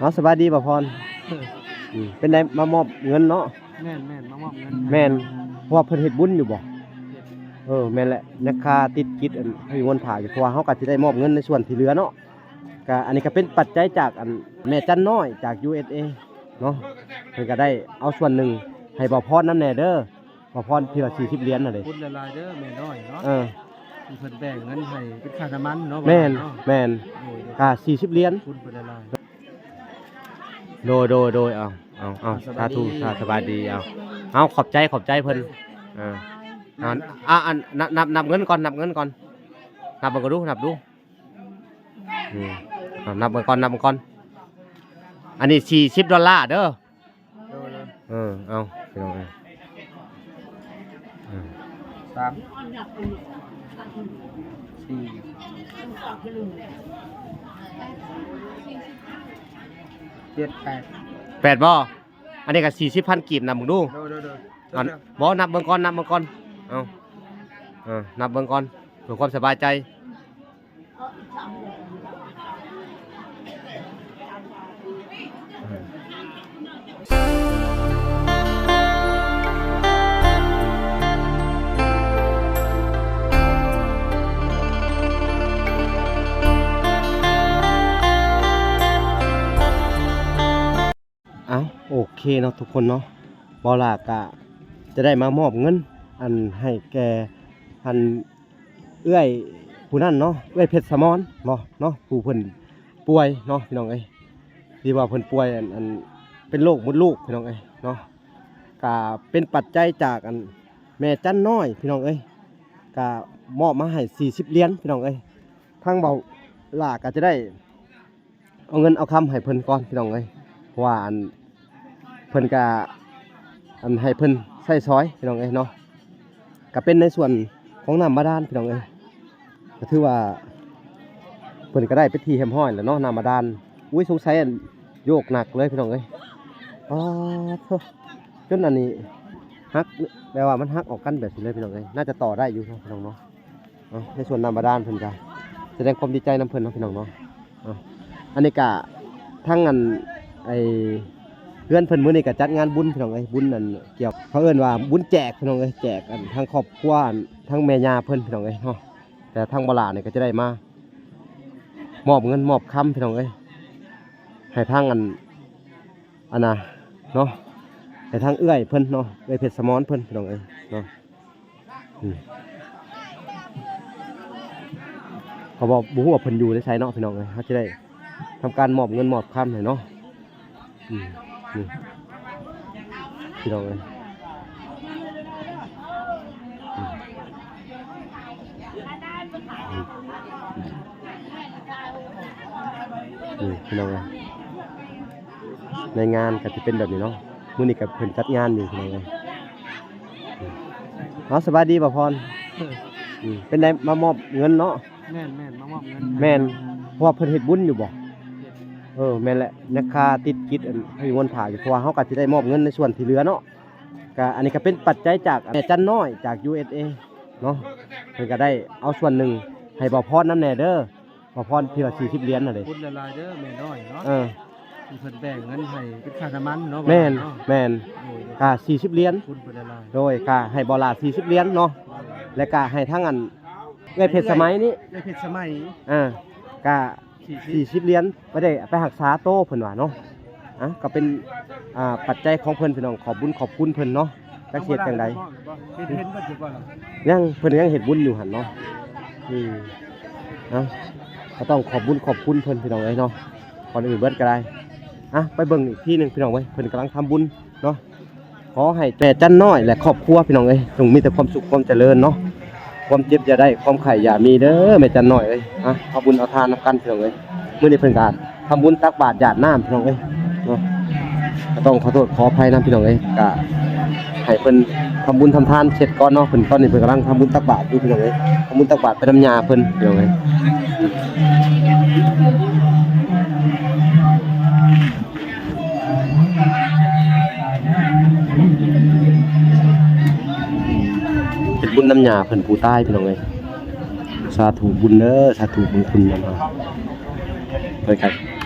ເອົາ ສະບາຍດີບ່າວພອນ. ເອີ ອືມ ເປັນໃດ ມາມອບເງິນເນາະ? ແມ່ນໆ ມາມອບເງິນ. ແມ່ນ ເພາະວ່າເພິ່ນເຮັດບຸນຢູ່ບໍ່? ເຮັດ. ເອີ ແມ່ນແຫຼະ ນັກຄາຕິດກິດ ອັນ ພະວິມົນພາຢູ່ ເພາະວ່າເຮົາກໍຊິໄດ້ມອບເງິນໃນສ່ວນທີ່ເຫຼືອເນາະ. ກະ ອັນນີ້ກໍເປັນປັດໄຈຈາກ ອັນ ແມ່ຈັນນ້ອຍຈາກ ຢູເອສເອ ເນາະ. ເພິ່ນກໍໄດ້ເອົາສ່ວນໜຶ່ງໃຫ້ບ່າວພອນນຳແດ່ເດີ. ບ່າວພອນທີ່ວ່າສີ່ສິບຫຼຽນນັ້ນເດ້. ຂອບຄຸນຫຼາຍໆເດີແມ່ນ້ອຍເນາະ. ເອີ ທີ່ເພິ່ນແບ່ງເງິນໃຫ້ເປັນຄ່ານ້ຳມັນເນາະ. ແມ່ນ ແມ່ນ. ໂດຍ ກະສີ່ສິບຫຼຽນ. ຂອບຄຸນເພິ່ນຫຼາຍໆ. ໂດຍ ໂດຍ ໂດຍ. ເອົາ ເອົາ ເອົາ ສະບາຍດີ ສາທຸ ສາ ສະບາຍດີ. ເອົາ ເອົາ ຂອບໃຈ ຂອບໃຈເພິ່ນ. ເອີ ເອົາ ອັນ ນັບ ນັບເງິນກ່ອນ ນັບເງິນກ່ອນ. ນັບເບິ່ງກໍດູ ນັບດູ. ອືມ ເອົາ ນັບເບິ່ງກ່ອນ ນັບເບິ່ງກ່ອນ. ອັນນີ້ສີ່ສິບດອນລາເດີ. ໂດຍ ໂດຍ. ເອີ ເອົາ ພີ່ນ້ອງເອີຍ. ເອີ ສາມ ສີ່ ເຈັດ ແປດ ແປດບໍ່? ອັນນີ້ກໍສີ່ສິບພັນກີບ ນັບເບິ່ງດູ. ໂດຍ ໂດຍ ໂດຍ. ອັນ ບໍ່ ນັບເບິ່ງກ່ອນ ນັບເບິ່ງກ່ອນ. ເອົາ ເອີ ນັບເບິ່ງກ່ອນ ເພື່ອຄວາມສະບາຍໃຈ. ເອົ້າ ໂອເຄເນາະທຸກຄົນເນາະ, ບ່າວຫຼ້າກະຈະໄດ້ມາມອບເງິນ ອັນ ໃຫ້ແກ່ ອັນ ເອື້ອຍຜູ້ນັ້ນເນາະ, ເອື້ອຍເພັດສະໝອນເນາະ ເນາະ ຜູ້ເພິ່ນປ່ວຍເນາະ ພີ່ນ້ອງເອີຍ, ທີ່ວ່າເພິ່ນປ່ວຍ ອັນ ອັນ ເປັນໂລກມົດລູກ ພີ່ນ້ອງເອີຍເນາະ, ກະເປັນປັດໄຈຈາກ ອັນ ແມ່ຈັນນ້ອຍ ພີ່ນ້ອງເອີຍ, ກະມອບມາໃຫ້ສີ່ສິບຫຼຽນ ພີ່ນ້ອງເອີຍ. ທາງບ່າວຫຼ້າກະຈະໄດ້ ເອົາເງິນເອົາຄຳໃຫ້ເພິ່ນກ່ອນ ພີ່ນ້ອງເອີຍ, ເພາະວ່າ ອັນ ເພິ່ນກະ ອັນ ໃຫ້ເພິ່ນໃຊ້ສອຍ ພີ່ນ້ອງເອີຍເນາະ, ກະເປັນໃນສ່ວນຂອງນ້ຳບາດານ ພີ່ນ້ອງເອີຍ, ກະຖືວ່າເພິ່ນກະໄດ້ເປັນທີ່ຮຽບຮ້ອຍແລ້ວເນາະ ນ້ຳບາດານ. ອຸ້ຍ ສົງໄສ ອັນ ໂຍກໜັກເລີຍ ພີ່ນ້ອງເອີຍ, ປາດໂທ້ ຈົນອັນນີ້ຫັກ ແບບວ່າມັນຫັກອອກກັນແບບນີ້ເລີຍ ພີ່ນ້ອງເອີຍ, ໜ້າຈະຕໍ່ໄດ້ຢູ່ເນາະ ພີ່ນ້ອງເນາະ. ເອົາ ໃນສ່ວນນ້ຳບາດານເພິ່ນກະສະແດງຄວາມດີໃຈນຳເພິ່ນເນາະ ພີ່ນ້ອງເນາະ. ເອົາ ອັນນີ້ກະທາງ ອັນ ໄອ້ ເຮືອນເພິ່ນມື້ນີ້ກະຈັດງານບຸນ ພີ່ນ້ອງເອີຍ, ບຸນ ອັນ ກ່ຽວ ເຂົາເອີ້ນວ່າບຸນແຈກ ພີ່ນ້ອງເອີຍ, ແຈກ ອັນ ທາງຄອບຄົວ ອັນ ທາງແມ່ຍ່າເພິ່ນ ພີ່ນ້ອງເອີຍເນາະ. ແຕ່ທາງບ່າວຫຼ້ານີ້ກະຈະໄດ້ມາມອບເງິນມອບຄຳ ພີ່ນ້ອງເອີຍ, ໃຫ້ທາງ ອັນ ອັນນ່າເນາະ ໃຫ້ທາງເອື້ອຍເພິ່ນເນາະ, ເອື້ອຍເພັດສະໝອນເພິ່ນ ພີ່ນ້ອງເອີຍເນາະ. ອືມ ເຂົາບໍ່ ບໍ່ຮູ້ວ່າເພິ່ນຢູ່ໃນໃສເນາະ ພີ່ນ້ອງເອີຍ, ເຮົາຈະໄດ້ທຳການມອບເງິນມອບຄຳໃຫ້ເນາະ. ອືມ ນີ້ ພີ່ນ້ອງເອີຍ ອືມ ອືມ ນີ້ ພີ່ນ້ອງເອີຍ. ໃນງານກະຈະເປັນແບບນີ້ເນາະ, ມື້ນີ້ກະເພິ່ນຈັດງານຢູ່ ພີ່ນ້ອງເອີຍ. ເອົາ ສະບາຍດີບ່າວພອນ. ເອີ ອືມ ເປັນໃດ ມາມອບເງິນເນາະ? ແມ່ນໆ ມາມອບເງິນ. ແມ່ນ ເພາະວ່າເພິ່ນເຮັດບຸນຢູ່ບໍ່? ເຮັດ. ເອີ ແມ່ນແຫຼະ ນັກຄາຕິດກິດ ອັນ ພະວິມົນພາຢູ່, ເພາະວ່າເຮົາກະຊິໄດ້ມອບເງິນໃນສ່ວນທີ່ເຫຼືອເນາະ. ກະ ອັນນີ້ກະເປັນປັດໄຈຈາກ ແມ່ຈັນນ້ອຍຈາກ ຢູເອສເອ ເນາະ, ເພິ່ນກະໄດ້ເອົາສ່ວນໜຶ່ງໃຫ້ບ່າວພອນນຳແດ່ເດີ. ບ່າວພອນທີ່ວ່າສີ່ສິບຫຼຽນນັ້ນເດ້. ຂອບຄຸນຫຼາຍໆເດີແມ່ນ້ອຍເນາະ. ເອີ ທີ່ເພິ່ນແບ່ງເງິນໃຫ້ເປັນຄ່ານ້ຳມັນເນາະ. ແມ່ນ ແມ່ນ. ໂດຍ ກະສີ່ສິບຫຼຽນ. ຂອບຄຸນເພິ່ນຫຼາຍໆ. ໂດຍ ກະໃຫ້ບ່າວຫຼ້າສີ່ສິບຫຼຽນເນາະ, ແລະກະໃຫ້ທາງ ອັນ ເອື້ອຍເພັດສະໄໝນີ້ ເອື້ອຍເພັດສະໄໝ ເອີ ກະສີ່ສິບຫຼຽນ ໄປໄດ້ໄປຮັກສາໂຕເພິ່ນວ່າເນາະ. ອ່ະ ກໍເປັນ ອ່າ ປັດໄຈຂອງເພິ່ນ ພີ່ນ້ອງ, ຂອບບຸນຂອບຄຸນເພິ່ນເນາະ. ຈັກຊິເຮັດຈັ່ງໃດ? ເຮັດ ເຫັນເບິດຢູ່ບໍ່ລະ? ຍັງ ເພິ່ນຍັງເຮັດບຸນຢູ່ຫັ້ນເນາະ. ອືມ ເອົາ ກໍຕ້ອງຂອບບຸນຂອບຄຸນເພິ່ນ ພີ່ນ້ອງເອີຍເນາະ, ກ່ອນອື່ນເບິດກໍໄດ້. ອ່ະ ໄປເບິ່ງອີກທີໜຶ່ງ ພີ່ນ້ອງເອີຍ, ເພິ່ນກຳລັງທຳບຸນເນາະ. ຂໍໃຫ້ແມ່ຈັນນ້ອຍ ແລະ ຄອບຄົວ ພີ່ນ້ອງເອີຍ ຈົ່ງມີແຕ່ຄວາມສຸກຄວາມຈະເລີນເນາະ, ຄວາມເຈັບຢ່າໄດ້ ຄວາມໄຂ້ຢ່າມີເດີແມ່ຈັນນ້ອຍເອີຍ. ອ່ະ ທຳບຸນເອົາທານນຳກັນ ພີ່ນ້ອງເອີຍ. ມື້ນີ້ເພິ່ນກະທຳບຸນຕັກບາດຢາດນ້ຳ ພີ່ນ້ອງເອີຍເນາະ, ກໍຕ້ອງຂໍໂທດຂໍອະໄພນຳ ພີ່ນ້ອງເອີຍ. ກະໃຫ້ເພິ່ນທຳບຸນທຳທານເສັດກ່ອນເນາະ, ເພິ່ນ ຕອນນີ້ເພິ່ນກຳລັງທຳບຸນຕັກບາດຢູ່ ພີ່ນ້ອງເອີຍ, ທຳບຸນຕັກບາດໄປນຳຍ່າເພິ່ນ ພີ່ນ້ອງເອີຍ. ເຮັດບຸນນຳຍ່າເພິ່ນຜູ້ຕາຍ ພີ່ນ້ອງເອີຍ. ສາທຸບຸນເດີ ສາທຸບຸນຄຸນນຳເຮົາ ເພິ່ນກະ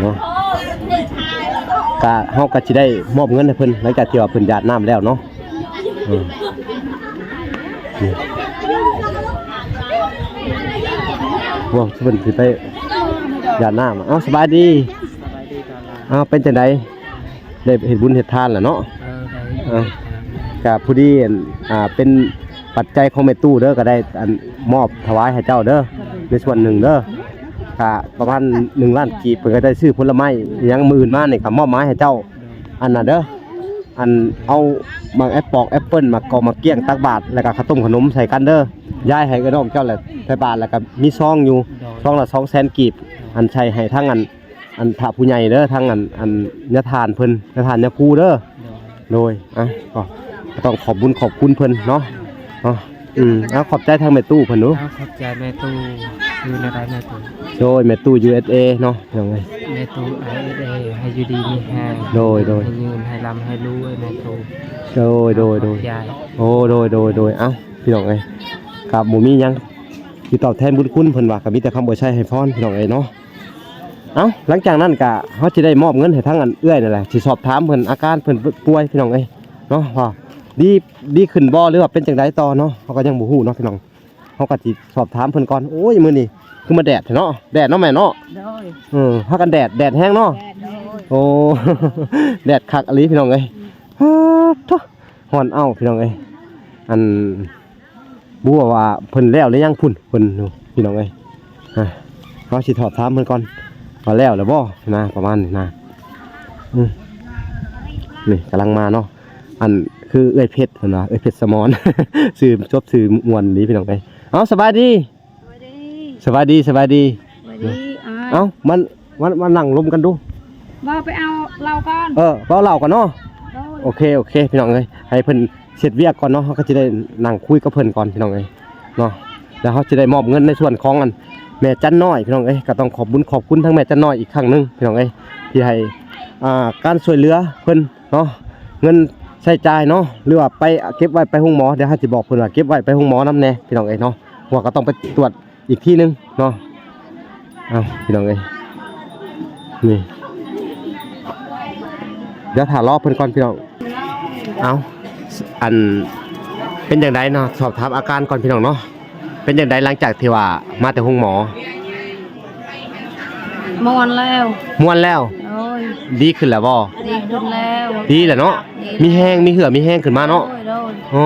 ເນາະ ກະ ເຮົາກະຊິໄດ້ມອບເງິນໃຫ້ເພິ່ນ ຫຼັງຈາກທີ່ວ່າເພິ່ນຢາດນ້ຳແລ້ວເນາະ. ເອີ ນີ້ ໂອ້ ເພິ່ນຊິໄປຢາດນ້ຳ. ເອົ້າ ສະບາຍດີ. ເອົ້າ ເປັນຈັ່ງໃດ? ໄດ້ເຮັດບຸນເຮັດທານແຫຼະເນາະ. ເອີ ໄດ້ ເອີ ກະພໍດີ ອັນ ອ່າ ເປັນປັດໄຈຂອງແມ່ຕູ້ເດີ ກະໄດ້ ອັນ ມອບຖວາຍໃຫ້ເຈົ້າເດີ ໃນສ່ວນໜຶ່ງເດີ ກະປະມານໜຶ່ງລ້ານກີບ ເພິ່ນກະໄດ້ຊື້ຜົນລະໄມ້ຫຍັງ ມື້ອື່ນມານີ້ກະມອບໝາຍໃຫ້ເຈົ້າ ອັນນັ້ນເດີ ອັນ ເອົາໝາກແອັບປອກແອັບເປິ້ນ ໝາກກອກໝາກກ້ຽງ ຕັກບາດ ແລ້ວກະເຂົ້າຕົ້ມເຂົ້າໜົມໃສ່ກັນເດີ ຢາຍໃຫ້ເອື້ອຍນ້ອງເຈົ້າແຫຼະ ໃສ່ບາດ ແລ້ວກະມີຊອງຢູ່ ຊອງລະສອງແສນກີບ ອັນໃສ່ໃຫ້ທາງ ອັນ ອັນພະຜູ້ໃຫຍ່ເດີ ທາງ ອັນ ອັນຍາທ່ານເພິ່ນ ຍາທ່ານຍາຄູເດີ. ໂດຍ ໂດຍ ອ່ະ ກໍ ກໍຕ້ອງຂອບບຸນຂອບຄຸນເພິ່ນເນາະ ເນາະ. ອືມ ເອົາ ຂອບໃຈທາງແມ່ຕູ້ເພິ່ນດູ. ເອົາ ຂອບໃຈແມ່ຕູ້. ຢູ່ໃນໃດແມ່ຕູ້? ໂດຍ ແມ່ຕູ້ ຢູເອສເອ ເນາະ ພີ່ນ້ອງເອີຍ. ແມ່ຕູ້ ຢູເອສເອ ໃຫ້ຢູ່ດີມີແຮງ. ໂດຍ ໂດຍ ໃຫ້ຍືນ ໃຫ້ລ່ຳໃຫ້ລວຍແມ່ຕູ້. ໂດຍ ໂດຍ ໂດຍ ຂອບໃຈ. ໂອ້ ໂດຍ ໂດຍ ໂດຍ ເອົ້າ ພີ່ນ້ອງເອີຍ ກໍບໍ່ມີຫຍັງ ຊິຕອບແທນບຸນຄຸນເພິ່ນວ່າ ກໍມີແຕ່ຄຳອວຍໄຊໃຫ້ພອນ ພີ່ນ້ອງເອີຍເນາະ. ເອົ້າ ຫຼັງຈາກນັ້ນກະເຮົາຊິໄດ້ມອບເງິນໃຫ້ທາງອັນເອື້ອຍນັ້ນແຫຼະ ຊິສອບຖາມເພິ່ນ ອາການເພິ່ນປ່ວຍ ພີ່ນ້ອງເອີຍເນາະ ວ່າດີ ດີຂຶ້ນບໍ່ ຫຼືວ່າເປັນຈັ່ງໃດຕໍ່ເນາະ ເຮົາກໍຍັງບໍ່ຮູ້ເນາະ ພີ່ນ້ອງ. ເຮົາກໍຊິສອບຖາມເພິ່ນກ່ອນ. ໂອ້ຍ ມື້ນີ້ຄືມາແດດແທ້ເນາະ ແດດເນາະແມ່ເນາະ. ໂດຍ ເອີ ພາກັນແດດ ແດດແຮງເນາະ. ແດດ ໂດຍ ໂອ້ ແດດຄັກອີ່ຫຼີ ພີ່ນ້ອງເອີຍ. ອືມ ຮາດໂທ້ ຮ້ອນເອົ້າ ພີ່ນ້ອງເອີຍ. ອັນ ບໍ່ຮູ້ວ່າເພິ່ນແລ້ວຫຼືຍັງພຸ້ນ ເພິ່ນ ພີ່ນ້ອງເອີຍ. ອ່າ ເຮົາຊິຖອມຖາມເພິ່ນກ່ອນວ່າແລ້ວແລ້ວບໍ່ນະ ປະມານນີ້ນະ. ອືມ ນີ້ກຳລັງມາເນາະ ອັນ ຄືເອື້ອຍເພັດ ເພິ່ນວ່າ ເອື້ອຍເພັດສະໝອນ ຊື່ຈົບຊື່ມ່ວນດີ ພີ່ນ້ອງເອີຍ. ເອົ້າ ສະບາຍດີ. ສະບາຍດີ ສະບາຍດີ ສະບາຍດີ ສະບາຍດີ. ເອົ້າ ມາ ມາ ມານັ່ງລົມກັນດູ. ບໍ່ ໄປເອົາເຫຼົ້າກ່ອນ. ເອີ ໄປເອົາເຫຼົ້າກ່ອນເນາະ. ໂດຍ ໂອເຄ ໂອເຄ ພີ່ນ້ອງເອີຍ ໃຫ້ເພິ່ນເຮັດວຽກກ່ອນເນາະ ເຮົາກໍຊິໄດ້ນັ່ງຄຸຍກັບເພິ່ນກ່ອນ ພີ່ນ້ອງເອີຍເນາະ. ແລ້ວເຮົາຊິໄດ້ມອບເງິນໃນສ່ວນຂອງອັນແມ່ຈັນນ້ອຍ ພີ່ນ້ອງເອີຍ. ກໍຕ້ອງຂອບບຸນຂອບຄຸນທາງແມ່ຈັນນ້ອຍອີກຄັ້ງໜຶ່ງ ພີ່ນ້ອງເອີຍ ທີ່ໃຫ້ ອ່າ ການຊ່ວຍເຫຼືອເພິ່ນເນາະ. ເງິນໃຊ້ຈ່າຍເນາະ ຫຼືວ່າໄປເກັບໄວ້ໄປໂຮງໝໍ. ດຽວເຮົາຊິບອກເພິ່ນວ່າເກັບໄວ້ໄປໂຮງໝໍນຳແດ່ ພີ່ນ້ອງເອີຍເນາະ ເພາະວ່າກໍຕ້ອງໄປກວດອີກທີໜຶ່ງເນາະ. ເອົາ ພີ່ນ້ອງເອີຍ ນີ້ ດຽວຖ້າລໍເພິ່ນກ່ອນ ພີ່ນ້ອງ. ເອົາ ອັນ ເປັນຈັ່ງໃດເນາະ ສອບຖາມອາການກ່ອນ ພີ່ນ້ອງເນາະ. ເປັນຈັ່ງໃດຫຼັງຈາກທີ່ວ່າມາແຕ່ໂຮງໝໍ? ມ່ວນແລ້ວ ມ່ວນແລ້ວ. ໂອ້ຍ ດີຂຶ້ນແລ້ວບໍ່? ດີຂຶ້ນແລ້ວ ດີແລ້ວເນາະ. ມີແຮງ ມີເຫື່ອມີແຮງຂຶ້ນມາເນາະ. ໂອ້ຍ ໂອ້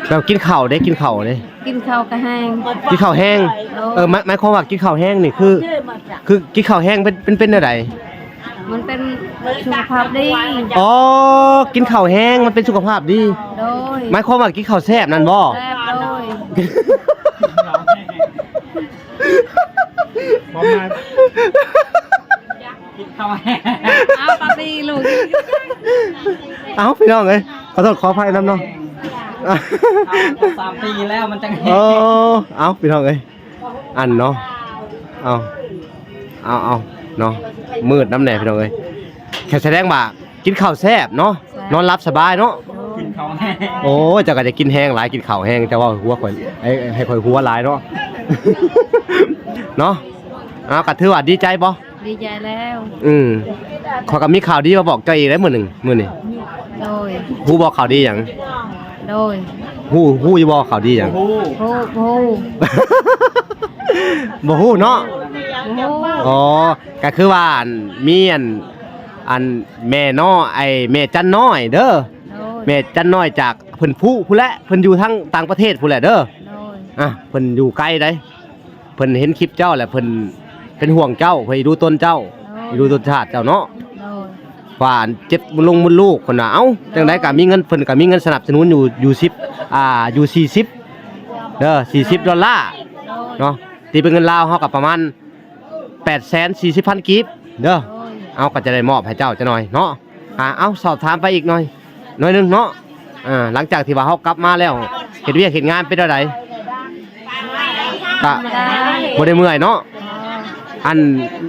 ແລ້ວກິນເຂົ້າເດ້ ກິນເຂົ້າເດ້? ກິນເຂົ້າກໍແຮງ ກິນເຂົ້າແຮງ. ໂອ້ຍ ເອີ ໝາຍ ໝາຍຄວາມວ່າກິນເຂົ້າແຮງນີ້ຄື ຄືກິນເຂົ້າແຮງເປັນ ເປັນ ເປັນແນວໃດ? ມັນເປັນສຸຂະພາບດີ. ອໍ ກິນເຂົ້າແຮງມັນເປັນສຸຂະພາບດີ. ໂດຍ ໝາຍຄວາມວ່າກິນເຂົ້າແຊບນັ້ນບໍ່? ແຊບ. ໂດຍ ບໍ່ມາ ກິນເຂົ້າແຮງ. ເອົາ ປາຕີລູກ ເອົາ ພີ່ນ້ອງເອີຍ ຂໍໂທດຂໍອະໄພນຳເນາະ. ເອົາ ສາມປີແລ້ວມັນຈັ່ງແຮງ. ເອີ ເອົາ ພີ່ນ້ອງເອີຍ ອັນເນາະ ເອົາ ເອົາ ເອົາເນາະ ມືດນຳແດ່ ພີ່ນ້ອງເອີຍ. ແຄ່ສະແດງວ່າກິນເຂົ້າແຊບເນາະ ແຊບ ນອນຫຼັບສະບາຍເນາະ. ໂອ້ຍ ກິນເຂົ້າແຮງ. ໂອ້ຍ ເຈົ້າກໍຈະກິນແຮງຫຼາຍ ກິນເຂົ້າແຮງ ເຈົ້າເວົ້າໃຫ້ຫົວຂ້ອຍ ໃຫ້ ໃຫ້ຂ້ອຍຫົວຫຼາຍເນາະ ເນາະ. ເອົາ ກໍຖືວ່າດີໃຈບໍ່? ດີໃຈແລ້ວ. ອືມ ຂ້ອຍກໍມີຂ່າວດີມາບອກເຈົ້າອີກແລ້ວມື້ໜຶ່ງ ມື້ນີ້. ໂດຍ ຮູ້ບໍ່ຂ່າວດີຫຍັງ? ໂດຍ ຮູ້ ຮູ້ຢູ່ບໍ່ຂ່າວດີຫຍັງ? ບໍ່ຮູ້ ບໍ່ຮູ້ ບໍ່ຮູ້ເນາະ. ອໍ ກໍຄືວ່າ ອັນ ມີ ອັນ ອັນ ແມ່ນ້ອຍ ໄອ້ ແມ່ຈັນນ້ອຍເດີ. ໂດຍ ແມ່ຈັນນ້ອຍຈາກເພິ່ນພູ້ພຸ້ນແຫຼະ ເພິ່ນຢູ່ທາງຕ່າງປະເທດພຸ້ນແຫຼະເດີ. ໂດຍ ອ່ະ ເພິ່ນຢູ່ໄກໃດ ເພິ່ນເຫັນຄລິບເຈົ້າແລ້ວ ເພິ່ນເປັນຫ່ວງເຈົ້າ ເພິ່ນເອັນດູຕົນເຈົ້າ. ໂດຍ ເອັນດູຕົ້ນຊາດເຈົ້າເນາະ. ໂດຍ ວ່າເຈັບມຸດລູກ ມຸດລູກ ເພິ່ນວ່າ ເອົ້າ ຈັ່ງໃດກໍມີເງິນ ເພິ່ນກໍມີເງິນສະໜັບສະໜູນຢູ່ ຢູ່ສິບ ອ່າ ຢູ່ສີ່ສິບເດີ ສີ່ສິບໂດລາ. ໂດຍ ເນາະ ຕີເປັນເງິນລາວເຮົາກໍປະມານແປດແສນສີ່ສິບພັນກີບເດີ. ໂດຍ ເອົາ ກໍຈະໄດ້ມອບໃຫ້ເຈົ້າຈັກໜ່ອຍເນາະ. ອ່າ ເອົາ ສອບຖາມໄປອີກໜ່ອຍ ໜ່ອຍໜຶ່ງເນາະ. ອ່າ ຫຼັງຈາກທີ່ວ່າເຮົາກັບມາແລ້ວ ເຮັດວຽກເຮັດງານເປັນແນວໃດ? ກະບໍ່ໄດ້ເມື່ອຍເນາະ. ອັນ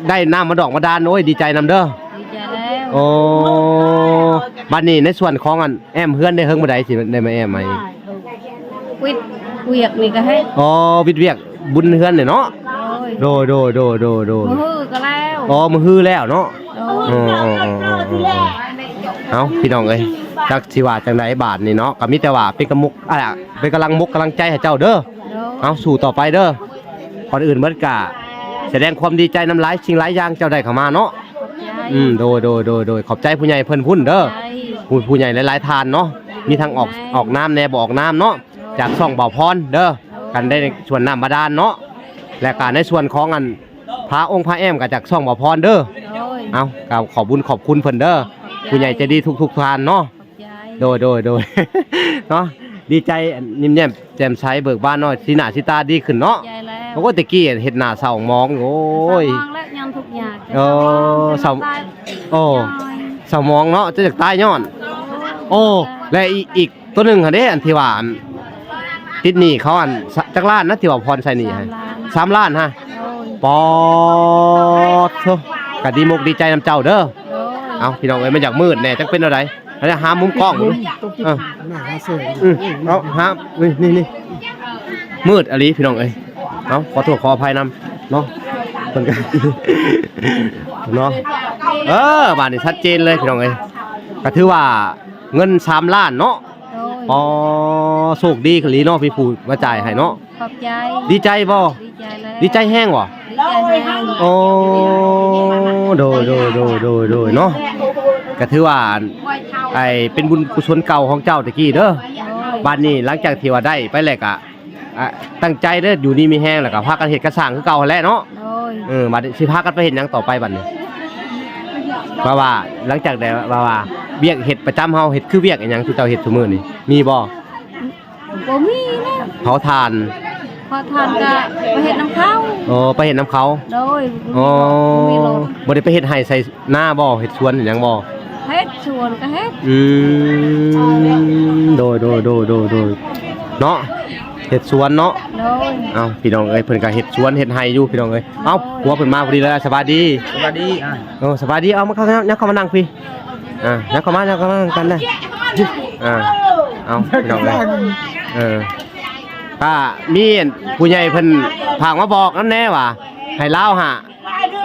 ໄດ້ນ້ຳມາດອກມາດານ ໂອ້ຍ ດີໃຈນຳເດີ. ດີໃຈແລ້ວ. ໂອ້ ບັດນີ້ໃນສ່ວນຂອງ ອັນ ແອ້ມເຮືອນໄດ້ເຫິງປານໃດ ຊິໄດ້ມາແອ້ມໃໝ່? ວິດວຽກນີ້ກໍເຮັດ. ອໍ ວິດວຽກບຸນເຮືອນນີ້ເນາະ. ໂດຍ ໂດຍ ໂດຍ ໂດຍ ໂດຍ ມື້ຮືກໍແລ້ວ. ອໍ ມື້ຮືແລ້ວເນາະ. ໂດຍ ເອີ ເອີ ເອີ ເອີ ເອີ ເອີ ເອົາ ພີ່ນ້ອງເອີຍ ຈັກຊິວ່າຈັ່ງໃດບາດນີ້ເນາະ ກໍມີແຕ່ວ່າເປັນກຳມຸກ ອ່າ ເປັນກຳລັງມົກກຳລັງໃຈໃຫ້ເຈົ້າເດີ. ໂດຍ ເອົາ ສູ້ຕໍ່ໄປເດີ. ກ່ອນອື່ນເບິດກະສະແດງຄວາມດີໃຈນຳຫຼາຍສິ່ງຫຼາຍຢ່າງເຈົ້າໄດ້ເຂົ້າມາເນາະ. ຂອບໃຈ. ອືມ ໂດຍ ໂດຍ ໂດຍ ໂດຍ ຂອບໃຈຜູ້ໃຫຍ່ເພິ່ນພຸ້ນເດີ. ຂອບໃຈ. ຜູ້ ຜູ້ໃຫຍ່ຫຼາຍໆທ່ານເນາະ ມີທັງອອກ ແມ່ນ ອອກນາມແດ່ ບໍ່ອອກນາມເນາະ. ໂດຍ ຈາກຊ່ອງບ່າວພອນເດີ. ໂດຍ ກັນໄດ້ສ່ວນນ້ຳບາດານເນາະ ແລະກະໃນສ່ວນຂອງ ອັນ ພາອົງພາແອ້ມກໍຈາກຊ່ອງບ່າວພອນເດີ. ໂດຍ ເອົາ ກໍຂອບບຸນຂອບຄຸນເພິ່ນເດີ. ຂອບໃຈ. ຜູ້ໃຫຍ່ໃຈດີທຸກໆທ່ານເນາະ. ຂອບໃຈ. ໂດຍ ໂດຍ ໂດຍ ເນາະ ດີໃຈ ຍິ້ມແຍ້ມແຈ່ມໃສເບີກບານເນາະ ສີໜ້າສີຕາດີຂຶ້ນເນາະ. ຂອບໃຈແລ້ວ. ໂອ້ຍ ແຕ່ກີ້ເຮັດໜ້າເສົ້າໝອງ ໂອ້ຍ ເສົ້າໝອງແລ້ວ ຍາມທຸກຍາກ. ເອີ ເສົ້າ ເສົ້າ ໂອ້ ຍອຍ ເສົ້າໝອງເນາະ ຈະຢາກຕາຍຍ້ອນ. ໂອ້ ແລະອີກ ອີກ ຕົວໜຶ່ງຫັ້ນເດ້ ອັນທີ່ວ່າ ອັນ ຕິດໜີ້ເຂົາ ອັນ ສະ ຈັກລ້ານນະ ທີ່ວ່າຜ່ອນໃຊ້ໜີ້ໃຫ້? ສາມລ້ານ. ສາມລ້ານຮະ? ໂອ້ຍ ປອດໂທ້ ກະດີມົກດີໃຈນຳເຈົ້າເດີ. ໂອ້ຍ ເອົ້າ ພີ່ນ້ອງເອີຍ ມັນຢາກມືດແດ່ ຈັກເປັນແນວໃດ ເຮົາຈະຫາມຸມກ້ອງ. ເອີ ເອົາ ຫາ ນີ້ ນີ້ ມືດອີ່ຫຼີ ພີ່ນ້ອງເອີຍ. ເອົ້າ ຂໍໂທດຂໍອະໄພນຳເນາະ ເພິ່ນກະ ເນາະ. ເອີ ບາດນີ້ຊັດເຈນເລີຍ ພີ່ນ້ອງເອີຍ ກະຖືວ່າ ເງິນສາມລ້ານເນາະ. ໂດຍ ອໍ ໂຊກດີອີ່ຫຼີເນາະ ມີຜູ້ມາຈ່າຍໃຫ້ເນາະ. ຂອບໃຈ. ດີໃຈບໍ່? ດີໃຈແລ້ວ. ດີໃຈແຮງບໍ່? ດີໃຈແຮງ. ໂອ້ ໂດຍ ໂດຍ ໂດຍ ໂດຍ ໂດຍເນາະ ກະຖືວ່າ ອັນ ໄອ້ ເປັນບຸນກຸສົນເກົ່າຂອງເຈົ້າແຕ່ກີ້ເດີ. ໂດຍ ບາດນີ້ຫຼັງຈາກທີ່ວ່າໄດ້ໄປແລ້ວກະ ອ່າ ຕັ້ງໃຈເດີ ຢູ່ດີມີແຮງ ແລ້ວກໍພາກັນເຮັດການສ້າງຄືເກົ່າຫັ້ນແຫຼະເນາະ. ໂດຍ ເອີ ບາດນີ້ຊິພາກັນໄປເຮັດຫຍັງຕໍ່ໄປບາດນີ້? ວ່າ ວ່າ ຫຼັງຈາກໄດ້ວ່າ ວ່າ ວຽກເຮັດປະຈຳເຮົາ ເຮັດຄືວຽກອີ່ຫຍັງທີ່ເຈົ້າເຮັດຊຸມື້ນີ້ ມີບໍ່? ບໍ່ມີແລ້ວ. ເຜົາຖ່ານ. ເຜົາຖ່ານກໍໄປເຮັດນຳເຂົາ. ໂອ້ ໄປເຮັດນຳເຂົາ. ໂດຍ. ອໍ ບໍ່ມີລົດ ບໍ່ໄດ້ໄປເຮັດໄຮ່ໄຖນາບໍ່? ເຮັດສວນເຮັດຫຍັງບໍ່? ເຮັດສວນກໍເຮັດ. ອືມ ໂດຍ ໂດຍ ໂດຍ ໂດຍ ໂດຍ ເນາະ ເຮັດສວນເນາະ. ໂດຍ. ເອົ້າ ພີ່ນ້ອງເອີຍ ເພິ່ນກໍເຮັດສວນເຮັດໄຮ່ຢູ່ ພີ່ນ້ອງເອີຍ. ເອົ້າ ໂດຍ ຜົວເພິ່ນມາພໍດີເລີຍ. ສະບາຍດີ. ສະບາຍດີ. ເອີ ສະບາຍດີ. ເອົາ ມາເຂົ້າ ເຂົ້າມານັ່ງພີ້. ອ່າ ຍັບເຂົ້າມາ ຍັບເຂົ້າມານຳກັນເດີ ອ່າ ເອົາ ພີ່ນ້ອງເອີຍ ເອີ ກະມີອັນຜູ້ໃຫຍ່ເພິ່ນຝາກມາບອກນຳແດ່ວ່າ ໃຫ້ລາວຫາ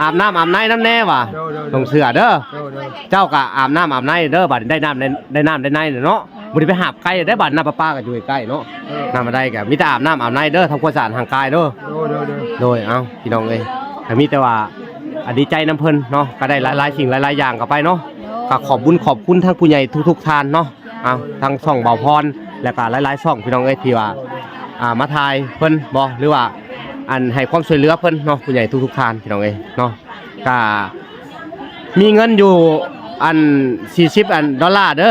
ອາບນ້ຳອາບໃນນຳແດ່ວ່າ ໂດຍ ໂດຍ ໂດຍ ຕ້ອງເຊື່ອເດີ ໂດຍ ໂດຍ ເຈົ້າກະອາບນ້ຳອາບໃນເດີ ບາດນີ້ໄດ້ນ້ຳ ໄດ້ ໄດ້ນ້ຳໄດ້ໃນແລ້ວເນາະ ບໍ່ໄດ້ໄປຫາບໄກແດ້ ບາດນ້ຳປະປາກະຢູ່ໃກ້ໆເນາະ ໂດຍ ນ້ຳໃດກະມີແຕ່ອາບນ້ຳອາບໃນເດີ ທຳຄວາມສະອາດຮ່າງກາຍເດີ ໂດຍ ໂດຍ ໂດຍ ໂດຍ ເອົາ ພີ່ນ້ອງເອີຍ ກະມີແຕ່ວ່າ ອາ ດີໃຈນຳເພິ່ນເນາະ ກະໄດ້ຫຼາຍໆສິ່ງຫຼາຍໆຢ່າງກັບໄປເນາະ ກະຂອບບຸນຂອບຄຸນທາງຜູ້ໃຫຍ່ທຸກໆທ່ານເນາະ ອ່າ ທາງຊ່ອງບ່າວພອນ ແລ້ວກະຫຼາຍໆຊ່ອງ ພີ່ນ້ອງເອີຍ ທີ່ວ່າ ອ່າ ມາຖ່າຍເພິ່ນບໍ ຫຼືວ່າ ອັນໃຫ້ຄວາມຊ່ວຍເຫຼືອເພິ່ນເນາະ ຜູ້ໃຫຍ່ທຸກໆທ່ານ ພີ່ນ້ອງເອີຍເນາະ ກະມີເງິນຢູ່ ອັນ ສີ່ສິບ ອັນ ດອນລາເດີ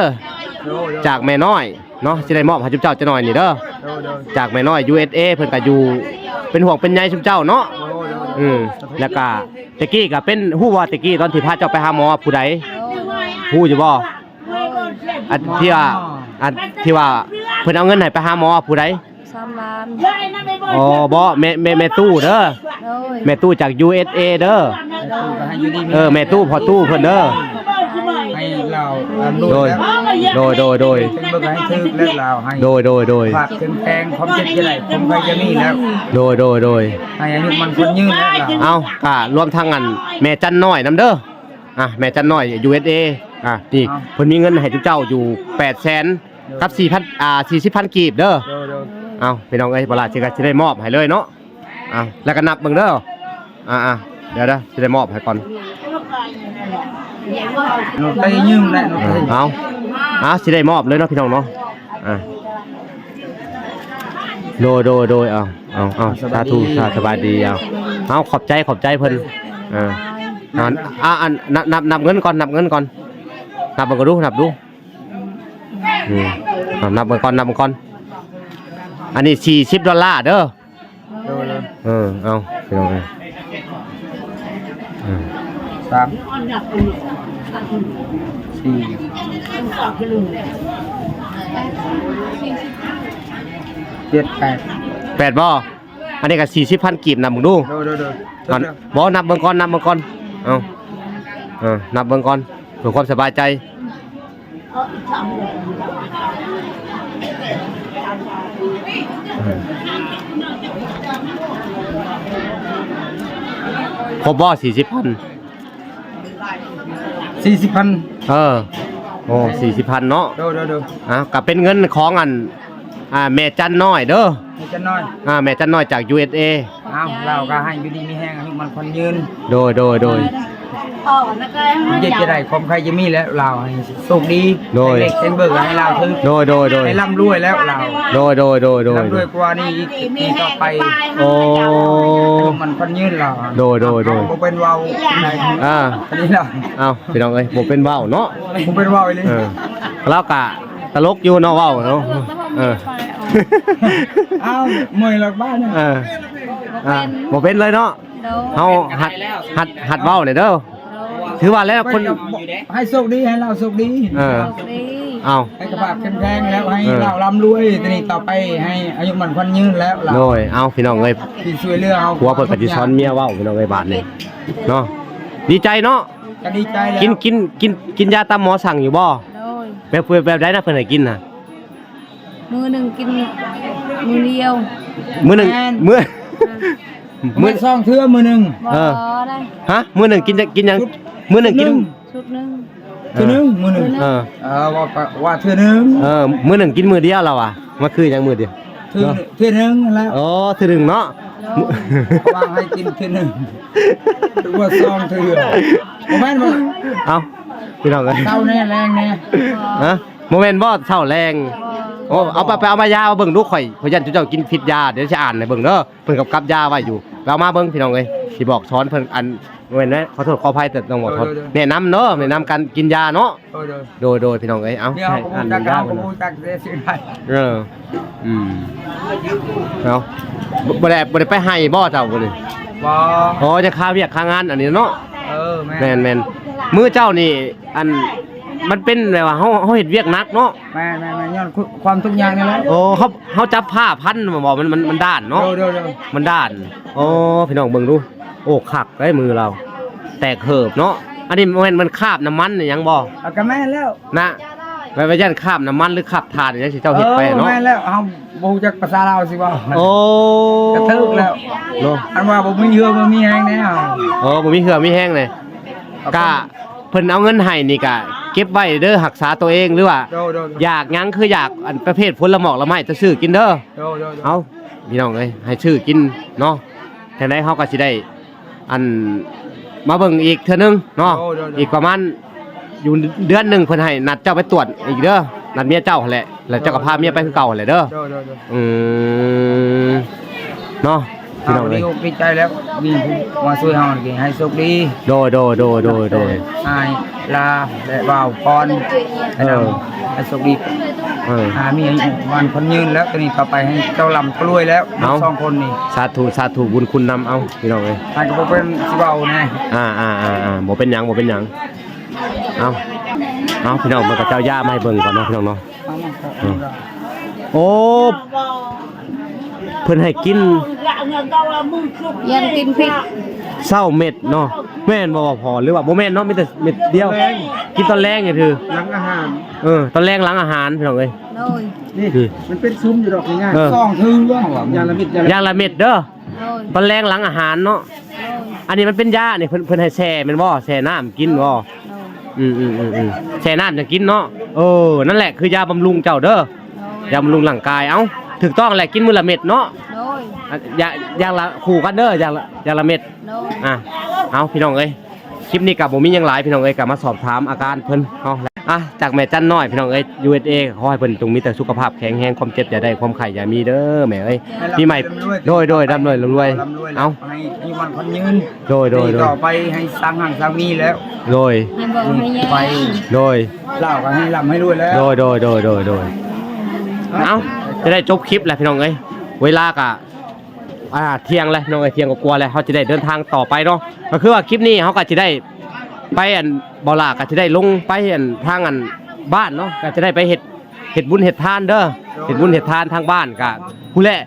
ໂດຍ ໂດຍ ຈາກແມ່ນ້ອຍ ເນາະ ຊິໄດ້ມອບໃຫ້ຈຸມເຈົ້າຈັກໜ່ອຍນີ້ເດີ ໂດຍ ໂດຍ ຈາກແມ່ນ້ອຍ ຢູເອສເອ ເພິ່ນກະຢູ່ ເປັນຫ່ວງເປັນໃຍຊຸມເຈົ້າເນາະ ໂດຍ ໂດຍ ອືມ ແລ້ວກະແຕ່ກີ້ກະເປັນ ຮູ້ບໍ່ແຕ່ກີ້ຕອນທີ່ພາເຈົ້າໄປຫາໝໍຜູ້ໃດ ໂດຍ ຮູ້ຢູ່ບໍ່ ອັນທີ່ວ່າ ອັນທີ່ວ່າເພິ່ນເອົາເງິນໃຫ້ໄປຫາໝໍຜູ້ໃດ ສາມລ້ານ ອໍ ບໍ່ ແມ່ ແມ່ ແມ່ຕູ້ເດີ ໂດຍ ແມ່ຕູ້ຈາກ ຢູເອສເອ ເດີ ເອີ ແມ່ຕູ້ພໍ່ຕູ້ເພິ່ນເດີ ໃຫ້ລາວ ໂດຍ ໂດຍ ໂດຍ ໂດຍ ເບິ່ງໃຫ້ຖືກແລ້ວລາວໃຫ້ ໂດຍ ໂດຍ ໂດຍ ຄວາມເຂັ້ມແຂງ ຄວາມເຈັບຈະໄດ້ ຄວາມໄພຈະມີແລ້ວ ໂດຍ ໂດຍ ໂດຍ ໃຫ້ອາຍຸໝັ້ນຂວັນຍືນແລ້ວລາວ ເອົ້າ ກະລວມທັງອັນແມ່ຈັນນ້ອຍນຳເດີ ອ່າ ແມ່ຈັນນ້ອຍ ຢູເອສເອ ອ່າ ນີ້ ເອົ້າ ເພິ່ນມີເງິນໃຫ້ເຈົ້າຢູ່ ແປດແສນ ກັບ ສີ່ພັນ ອ່າ ສີ່ສິບພັນກີບເດີ ໂດຍ ໂດຍ ເອົ້າ ພີ່ນ້ອງເອີຍ ບໍ່ຫຼາຍຊິກະຊິໄດ້ມອບໃຫ້ເລີຍເນາະ ອ່າ ແລ້ວກະນັບເບິ່ງເດີ ອ່າ ອ່າ ດຽວ ດຽວ ຊິໄດ້ມອບໃຫ້ກ່ອນ ໂນດໄປຢືມແຫຼະ ໂນດໄປ ເອົ້າ ອ່າ ຊິໄດ້ມອບເລີຍເນາະ ພີ່ນ້ອງເນາະ ອ່າ ໂດຍ ໂດຍ ໂດຍ ເອົາ ເອົາ ເອົາ ສະບາຍດີ ສາທຸ ສະບາຍດີ ເອົາ ເອົາ ຂອບໃຈ ຂອບໃຈເພິ່ນ ອ່າ ອ່າ ອັນ ນັບ ນັບເງິນກ່ອນ ນັບເງິນກ່ອນ ນັບເບິ່ງກ່ອນດູ ນັບດູ ອືມ ເອົາ ນັບເບິ່ງກ່ອນ ນັບເບິ່ງກ່ອນ ອັນນີ້ສີ່ສິບດອນລາເດີ ໂດຍ ໂດຍ ເອີ ເອົາ ພີ່ນ້ອງເອີຍ ເອີ ສາມ ສີ່ ເຈັດ ແປດ ແປດບໍ່? ອັນນີ້ກໍສີ່ສິບພັນກີບ ນັບເບິ່ງດູ ໂດຍ ໂດຍ ໂດຍ ກ່ອນ ບໍ່ ນັບເບິ່ງກ່ອນ ນັບເບິ່ງກ່ອນ ເອົາ ເອີ ນັບເບິ່ງກ່ອນ ເພື່ອຄວາມສະບາຍໃຈ ຄົບບໍ່ ສີ່ສິບພັນ? ສີ່ສິບພັນ ເອີ ໂອ້ ສີ່ສິບພັນເນາະ ໂດຍ ໂດຍ ໂດຍ ອ່າ ກໍເປັນເງິນຂອງອັນ ອ່າ ແມ່ຈັນນ້ອຍເດີ ແມ່ຈັນນ້ອຍ ອ່າ ແມ່ຈັນນ້ອຍຈາກ ຢູເອສເອ ເອົ້າ ລາວກໍໃຫ້ຢູ່ດີມີແຮງ ອາຍຸໝັ້ນຂວັນຍືນ ໂດຍ ໂດຍ ໂດຍ ເຈັບຈະໄດ້ ຄວາມໄຂ້ຈະມີແລ້ວ ລາວໃຫ້ໂຊກດີ ໂດຍ ເລັກເປັນເບີກໃຫ້ລາວຖືກ ໂດຍ ໂດຍ ໂດຍ ໃຫ້ລ່ຳລວຍແລ້ວລາວ ໂດຍ ໂດຍ ໂດຍ ໂດຍ ລ່ຳລວຍກວ່ານີ້ອີກ ປີຕໍ່ໄປ ໂອ້ ອາຍຸໝັ້ນຂວັນຍືນລາວ ໂດຍ ໂດຍ ໂດຍ ບໍ່ເປັນເວົ້າ ອ່າ ອັນນີ້ລາວ ເອົ້າ ພີ່ນ້ອງເອີຍ ບໍ່ເປັນເວົ້າເນາະ ບໍ່ເປັນເວົ້າອີ່ຫຼີ ເອີ ລາວກະຕະຫຼົກຢູ່ເນາະ ເວົ້າເນາະ ເອີ ເອົ້າ ເມື່ອຍຫຼັກບ້ານ ເອີ ອ່າ ບໍ່ເປັນເລີຍເນາະ ໂດຍ ເຮົາຫັດ ຫັດ ຫັດເວົ້າແດ່ເດີ ໂດຍ ຖືວ່າແລ້ວຄົນ ໃຫ້ໂຊກດີ ໃຫ້ລາວໂຊກດີ ເອີ ໂຊກດີ ເອົ້າ ໃຫ້ສະພາບເຂັ້ມແຂງແລ້ວ ໃຫ້ ເອີ ລາວລ່ຳລວຍ ແຕ່ນີ້ຕໍ່ໄປໃຫ້ອາຍຸໝັ້ນຂວັນຍືນແລ້ວລາວ ໂດຍ ເອົ້າ ພີ່ນ້ອງເອີຍ ທີ່ຊ່ວຍເຫຼືອເຮົາ ຜົວເພິ່ນກໍຊິສອນເມຍເວົ້າ ພີ່ນ້ອງເອີຍ ບາດນີ້ເນາະ ດີໃຈເນາະ ກໍດີໃຈແລ້ວ ກິນ ກິນ ກິນ ກິນຢາຕາມໝໍສັ່ງຢູ່ບໍ່? ໂດຍ ແບບ ແບບໃດນະເພິ່ນໃຫ້ກິນນະ? ມື້ໜຶ່ງກິນມື້ດຽວ ມື້ໜຶ່ງ ແມ່ນ ມື້ ມື້ ມື້ສອງເທື່ອມື້ໜຶ່ງ ບໍ່ ເອີ ໄດ້ ຮະ ມື້ໜຶ່ງກິນ ກິນຫຍັງ? ຊຸດ ມື້ໜຶ່ງກິນ ໜຶ່ງ ຊຸດໜຶ່ງ ເອີ ເທື່ອໜຶ່ງ ມື້ໜຶ່ງ ເອີ ເອີ ວ່າ ວ່າເທື່ອໜຶ່ງ ເອີ ມື້ໜຶ່ງກິນມື້ດຽວລາວວ່າ ມັນຄືຫຍັງມື້ດຽວ? ເທື່ອ ເນາະ ເທື່ອໜຶ່ງຫັ້ນແຫຼະ ອໍ ເທື່ອໜຶ່ງເນາະ ໂດຍ ເຂົາວ່າໃຫ້ກິນເທື່ອໜຶ່ງ ຫຼືວ່າສອງເທື່ອ ບໍ່ແມ່ນບໍ່? ເອົ້າ ພີ່ນ້ອງເອີຍ ເຊົ້າແດ່ແລງແດ່ ຮະ? ບໍ່ແມ່ນບໍ່ ເຊົ້າແລງ ບໍ່ ໂອ້ ເອົາໄປ ໄປເອົາມາຢາມາເບິ່ງດູ ຂ້ອຍ ຂ້ອຍຢ້ານເຈົ້າກິນຜິດຢາ ດຽວຊິອ່ານໃຫ້ເບິ່ງເດີ ເພິ່ນກຳກັບຢາໄວ້ຢູ່ ໄປເອົາມາເບິ່ງ ພີ່ນ້ອງເອີຍ ຊິບອກສອນເພິ່ນ ອັນ ແມ່ນແຫຼະ ຂໍໂທດຂໍອະໄພ ແຕ່ຕ້ອງບອກ ໂດຍ ໂດຍ ແນະນຳເນາະ ແນະນຳການກິນຢາເນາະ ໂດຍ ໂດຍ ໂດຍ ໂດຍ ພີ່ນ້ອງເອີຍ ເອົ້າ ດຽວ ໃຫ້ ຮູ້ ອ່ານ ຈັກ ຢາ ເຮົາບໍ່ຮູ້ຈັກເດ້ ຊິໄດ້ ເອີ ອືມ ເອົາ ບໍ່ ບໍ່ໄດ້ ບໍ່ໄດ້ໄປໄຮ່ບໍ່ເຈົ້າມື້ນີ້? ບໍ່ ອໍ ຈະຄາວຽກຄາງານອັນນີ້ເນາະ ເອີ ແມ່ນ ແມ່ນ ແມ່ນ ມື້ເຈົ້ານີ້ ອັນ ມັນເປັນແບບວ່າເຮົາ ເຮົາເຮັດວຽກໜັກເນາະ ແມ່ນໆໆ ຍ້ອນຄວາມທຸກຍາກນີ້ແຫຼະ ໂອ້ ເຮົາ ເຮົາຈັບຜ້າພັນບໍ່ ມັນ ມັນ ມັນດ້ານເນາະ ໂດຍໆໆ ມັນດ້ານ ໂອ້ ພີ່ນ້ອງເບິ່ງດູ ໂອ້ ຄັກເດ້ມືລາວ ແຕກເຫີບເນາະ ອັນນີ້ແມ່ນ ມັນຄາບນ້ຳມັນອີ່ຫຍັງບໍ່? ເອົາ ກໍແມ່ນແລ້ວ ນະ ແບບວ່າຢ້ານຄາບນ້ຳມັນ ຫຼື ຄາບຖ່ານອີ່ຫຍັງ ທີ່ເຈົ້າເຮັດໄປເນາະ. ເອີ ແມ່ນແລ້ວ ເຮົາບໍ່ຮູ້ຈັກພາສາລາວຊິເວົ້າ. ໂອ້ ກໍຖືກແລ້ວເນາະ. ອັນວ່າບໍ່ມີເຫື່ອບໍ່ມີແຮງແນ່. ໂອ້ ບໍ່ມີເຫື່ອມີແຮງເລີຍ. ກໍເພິ່ນເອົາເງິນໃຫ້ນີ້ ກໍເກັບໄວ້ເດີ ຮັກສາຕົວເອງ ຫຼືວ່າ ໂດຍໆໆ ຢາກຫຍັງ ຄືຢາກອັນປະເພດຜົນລະໝອກລະໄມ້ ຈະຊື້ກິນເດີ. ໂດຍໆໆ ເອົາ ພີ່ນ້ອງເອີຍ ໃຫ້ຊື້ກິນເນາະ. ຈັ່ງໃດເຮົາກໍຊິໄດ້ ອັນ ມາເບິ່ງອີກເທື່ອໜຶ່ງເນາະ. ໂດຍໆໆ ອີກປະມານຢູ່ເດືອນໜຶ່ງ ເພິ່ນໃຫ້ນັດເຈົ້າໄປຕວດອີກເດີ ນັດເມຍເຈົ້າຫັ້ນແຫຼະ ແລ້ວເຈົ້າກໍພາເມຍໄປຄືເກົ່າຫັ້ນແຫຼະເດີ. ໂດຍໆໆ ອືມ ເນາະ ພີ່ນ້ອງເອີຍ ດີອົກດີໃຈແລ້ວ ມີຜູ້ມາຊ່ວຍເຮົານີ້ ໃຫ້ໂຊກດີ. ໂດຍໆໆໆໆ ອ້າຍລາ ແລະ ບ່າວພອນ ເອີ ໃຫ້ໂຊກດີ. ເອີ ຫາມີອາຍຸໝັ້ນຂວັນຍືນແລ້ວ ຕອນນີ້ຕໍ່ໄປໃຫ້ເຈົ້າລ່ຳລວຍແລ້ວ ເອົາ ສອງຄົນນີ້. ສາທຸ ສາທຸ ບຸນຄຸນນຳ. ເອົາ ພີ່ນ້ອງເອີຍ ໃຫ້ກໍບໍ່ເປັນຊິເວົ້າແນ່. ອ່າໆໆໆ ບໍ່ເປັນຫຍັງ ບໍ່ເປັນຫຍັງ. ເອົາ ເອົາ ພີ່ນ້ອງ ເບິ່ງ ເຂົາເຈົ້າຢາມາໃຫ້ເບິ່ງກ່ອນເນາະ ພີ່ນ້ອງເນາະ. ເອີ ໂອ້ ເພິ່ນໃຫ້ກິນ ຢ້ານກິນຜິດ ຊາວເມັດເນາະ. ແມ່ນບໍ່ພໍ່ ຫຼືວ່າບໍ່ແມ່ນເນາະ ມີແຕ່ເມັດດຽວ ກິນຕອນແລງນີ້ຄື ຫຼັງອາຫານ. ເອີ ຕອນແລງຫຼັງອາຫານ ພີ່ນ້ອງເອີຍ. ໂດຍ ນີ້ ນີ້ ມັນເປັນຊຸມຢູ່ດອກ ງ່າຍໆ ເອີ ສອງເທື່ອ ຢ່າງລະເມັດ ຢ່າງລະເມັດເດີ. ໂດຍ ຕອນແລງຫຼັງອາຫານເນາະ. ໂດຍ ອັນນີ້ມັນເປັນຢານີ້ ເພິ່ນ ເພິ່ນໃຫ້ແຊ່ແມ່ນບໍ່? ແຊ່ນ້ຳກິນບໍ່? ໂດຍ ອືມໆໆໆ ແຊ່ນ້ຳຈັ່ງກິນເນາະ. ເອີ ນັ້ນແຫຼະຄືຢາບຳລຸງເຈົ້າເດີ. ໂດຍ ຢາບຳລຸງຮ່າງກາຍ. ເອົ້າ ຖືກຕ້ອງແຫຼະ ກິນມື້ລະເມັດເນາະ. ໂດຍ ອາ ຢ່າ ຢ່າງລະຄູ່ກັນເດີ ຢ່າງລະ ຢ່າງລະເມັດ. ໂດຍ ອ່ະ ເອົາ ພີ່ນ້ອງເອີຍ ຄລິບນີ້ກໍບໍ່ມີຫຍັງຫຼາຍ ພີ່ນ້ອງເອີຍ ກໍມາສອບຖາມອາການເພິ່ນເນາະ. ອ່ະ ຈາກແມ່ຈັນນ້ອຍ ພີ່ນ້ອງເອີຍ ຢູເອສເອ ຂໍໃຫ້ເພິ່ນຈົ່ງມີແຕ່ສຸຂະພາບແຂງແຮງ ຄວາມເຈັບຢ່າໄດ້ ຄວາມໄຂ້ຢ່າມີເດີແມ່ເອີຍ. ໃຫ້ລ່ຳ ປີໃໝ່ ໃຫ້ລວຍ ໂດຍໆ ລ່ຳລວຍ ລວຍໆ. ເອົາ ໃຫ້ອາຍຸໝັ້ນຂວັນຍືນ. ໂດຍໆໆ ຕໍ່ໄປໃຫ້ສ້າງຮັ່ງສ້າງມີແລ້ວ. ໂດຍ ໃຫ້ບໍ່ໃຫ້ຍາກ ໄປ ໂດຍ ລາວກໍໃຫ້ລ່ຳໃຫ້ລວຍແລ້ວ. ໂດຍໆໆໆໆ ເອົ້າ ຈະໄດ້ຈົບຄລິບແລ້ວ ພີ່ນ້ອງເອີຍ ເວລາກໍ ອ່າ ທ່ຽງແລ້ວ ພີ່ນ້ອງເອີຍ ທ່ຽງກວ່າໆແລ້ວ ເຮົາຈະໄດ້ເດີນທາງຕໍ່ໄປເນາະ. ກໍຄືວ່າຄລິບນີ້ເຮົາກໍຈະໄດ້ໄປ ອັນ ບໍ່ຫຼ້າກໍຈະໄດ້ລົງໄປ ອັນ ທາງ ອັນ ບ້ານເນາະ ກໍຈະໄດ້ໄປເຮັດ ເຮັດບຸນເຮັດທານເດີ ເຮັດບຸນເຮັດທານທາງບ້ານ. ກໍພຸ້ນແຫຼະ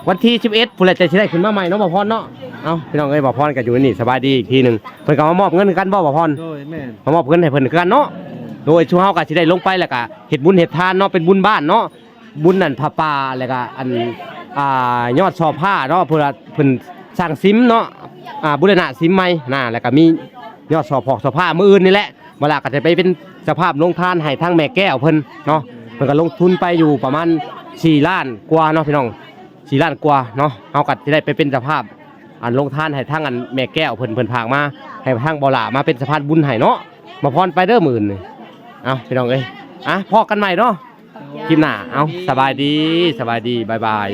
ວັນທີສິບເອັດພຸ້ນແຫຼະ ຈະຊິໄດ້ຂຶ້ນມາໃໝ່ເນາະ ບ່າວພອນເນາະ. ເອົ້າ ພີ່ນ້ອງເອີຍ ບ່າວພອນກໍຢູ່ໃນນີ້ ສະບາຍດີອີກທີໜຶ່ງ. ເພິ່ນກໍມາມອບເງິນຄືກັນບໍ່ ບ່າວພອນ? ໂດຍ ແມ່ນ ມາມອບເງິນໃຫ້ເພິ່ນຄືກັນເນາະ. ໂດຍ ໂດຍ ຊຸມເຮົາກໍຊິໄດ້ລົງໄປ ແລ້ວກໍເຮັດບຸນເຮັດທານເນາະ ເປັນບຸນບ້ານເນາະ. ບຸນນັ້ນຜ້າປ່າ ແລ້ວກໍອັນ ອ່າ ຍອດຊໍພາເນາະ ເພິ່ນ ເພິ່ນສ້າງສິມເນາະ ອ່າ ບູລະນະສິມໃໝ່ນະ ແລ້ວກໍມີຍອດຊໍພອກຊໍພາ. ມື້ອື່ນນີ້ແຫຼະ ບ່າວຫຼ້າກໍຈະໄປເປັນເຈົ້າພາບລົງທານໃຫ້ທາງແມ່ແກ້ວເພິ່ນເນາະ. ເພິ່ນກໍລົງທຶນໄປຢູ່ປະມານສີ່ລ້ານກວ່າເນາະ ພີ່ນ້ອງ ສີ່ລ້ານກວ່າເນາະ. ເຮົາກໍຈະໄດ້ໄປເປັນເຈົ້າພາບ ອັນ ລົງທານໃຫ້ທາງ ອັນ ແມ່ແກ້ວເພິ່ນ ເພິ່ນຝາກມາໃຫ້ທາງບ່າວຫຼ້າມາເປັນສະພານບຸນໃຫ້ເນາະ. ບ່າວພອນໄປເດີມື້ອື່ນນີ້. ເອົ້າ ພີ່ນ້ອງເອີຍ ອ່ະ ພໍ້ກັນໃໝ່ເນາະ ຄລິບໜ້າ. ເອົ້າ ສະບາຍດີ ສະບາຍດີ ບາຍບາຍ.